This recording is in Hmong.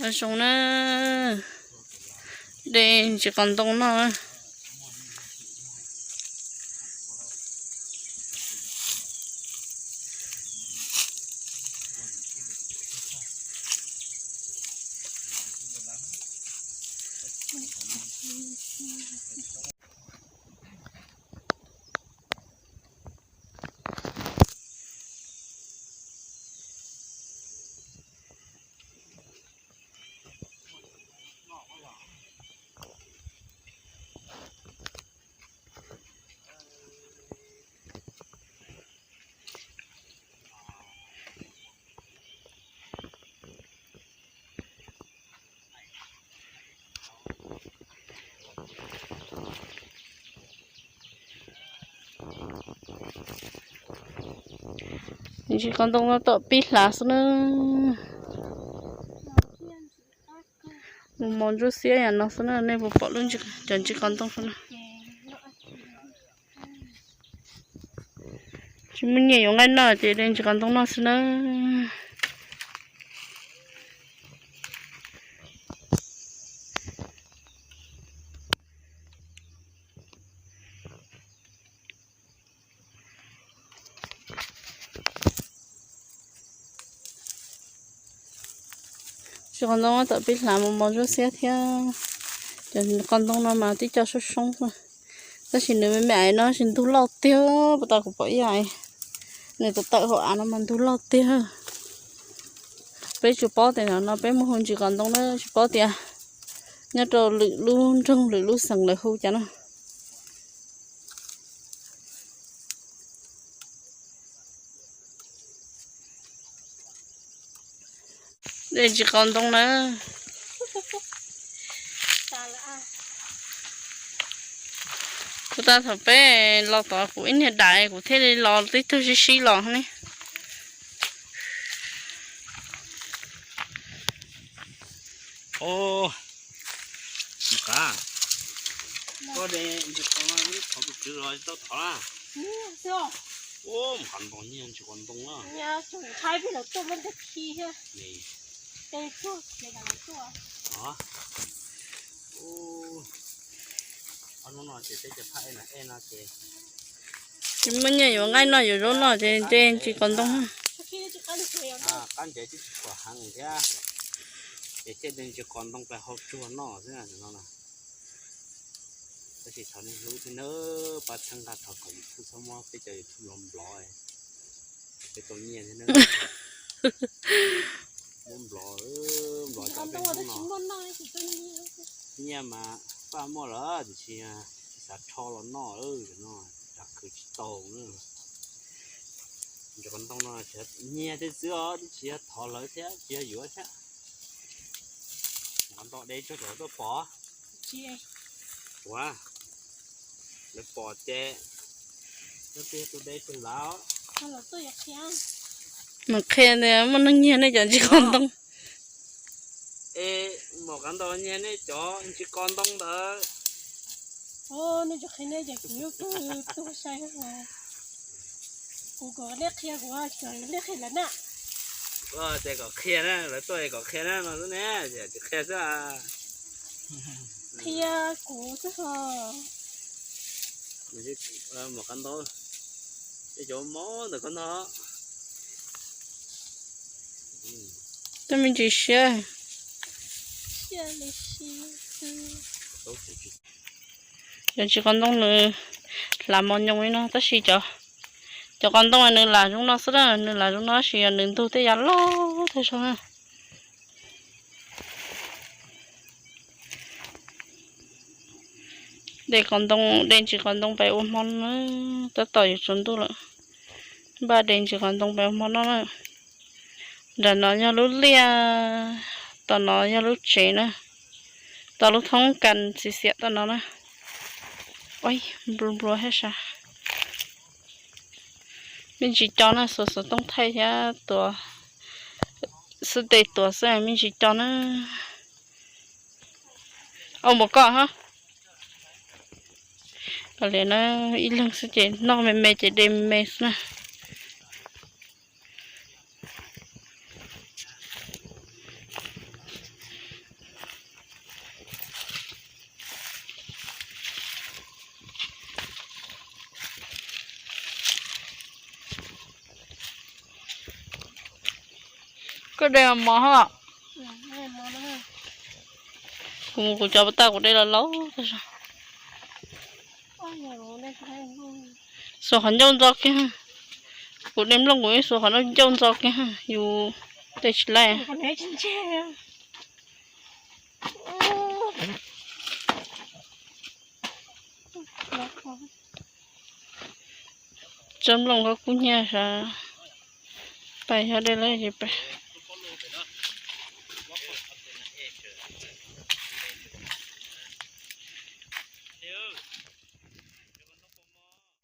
Zoo na, de ntsis qos ntoo noj. Ntsis qos ntoo no tom pib hlav xwb na. Mus mos ntsuab xiab yam no xwb na, nej puas pom lub cov ntsis qos ntoo xwb na. Tsis muaj nyiaj yuav nqaij noj ces de ntsis qos ntoo noj xwb na. Ntsis qos ntoo tom pib hlav mus mos ntsuab xiab thiab. Cov qos ntoo no mas tib co soob soob, tab sis nws me me ais no tsis ntug loj tiag, puas tau kuv pom ib yam. Nws tawm tawm hauv av no mas ntug loj tiag. Peb tsis paub tias no peb muaj hu ntsis qos ntoo na, tsis paub tias nyob rau lwm lub nroog lwm lub xeev lawv hu cas na. De ntsis qos ntoo na. Kuv tas thaum peb los tod kuv ib niag dais kuv thiaj li los tib tug sib sib los ne. Mus qav, koj de ntsis qos no thov tus tswv los tau thov na. Ub, mus qav nto nyiag ntsis qos ntoo na. Ub, ob hnub no ces peb cov thaj ej na, ej no ces tsis muaj nyiaj yuav nqaij noj yuav zaub noj ces de ntsis qos ntoo. Qab ntsev twb tsis pom heev thiab, ces thiaj de ntsis qos ntoo pais hau tsuag noj xwb no na. Tab sis thov nej hlub thiab nawb, pab txhawb nqa thov kom YouTube txhob muab peb cov YouTube los nplov, peb tau nyiaj thiab nawb. Muab nplov, nplov cov peb hnub no. Nyiaj mas faj muaj lawm tiam sis tsis xav rho los noj, no rov khwv tsis tau na. Ntsis qos ntoo no nyiag tej xwb os, twb tsis yog thov lawv thiab tsis yog yuav thiab. Qos ntoo de tsuag tsuag tuaj pom. Ua, lawv pom ces nyob twg tus de tsuag lav. Mus qhia tias muaj neeg nyiag nej cov ntsis qos ntoo. Es muaj qab ntau nyiag nej cov ntsis qos ntoo ntawd. Nej tsis qhia nej ces kuv yuav kuv tuag sai. Kuv kom nej qhia kuv, nej qhia lawv na. Ces kom qhia na, lawv tuaj kom qhia na no xwb ne, tsis qhia xwb. Qhia kuv xwb os. Muaj qab ntau, tej cov mob ntawm koj no. Tej me ntsis siab. Cov ntsis qos ntoo nws hlav mos nyoos li no tab sis cov, cov qos ntoo nws lam zoo no xwb na, nws lam zoo no tab sis yog nws ntug tej yav loj tag zog na. De qos ntoo, de ntsis qos ntoo pais ua hmo na, tab tom yuav tsaus ntuj lawm. Npaj de ntsis qos ntoo pais ua hmo noj na. Nram no yog lub liaj, tom no yog lub tsev na, tom lub thoob kas txiv xiam tom no na. Nplua nplua thiab sas. Me ntsis co na, xuas xov tooj thaij thiab tuav xwb tes tuav xwb, me ntsis co na. Au npaum koj hab. Kav liam na, ib leeg xwb ces noj me me ces de me me xwb na. Tuaj de mos hos. Kuv mus kuv cov pov tag kuv de los laus. Xuas qhov ncauj ntxo kiag. Kuv de nplooj kuv yeej xuas qhov ncauj ntxo kiag, yus de tsis laij. Tsob nplooj ko kub hnyiab sav. Pais xyov de lawm ces pais.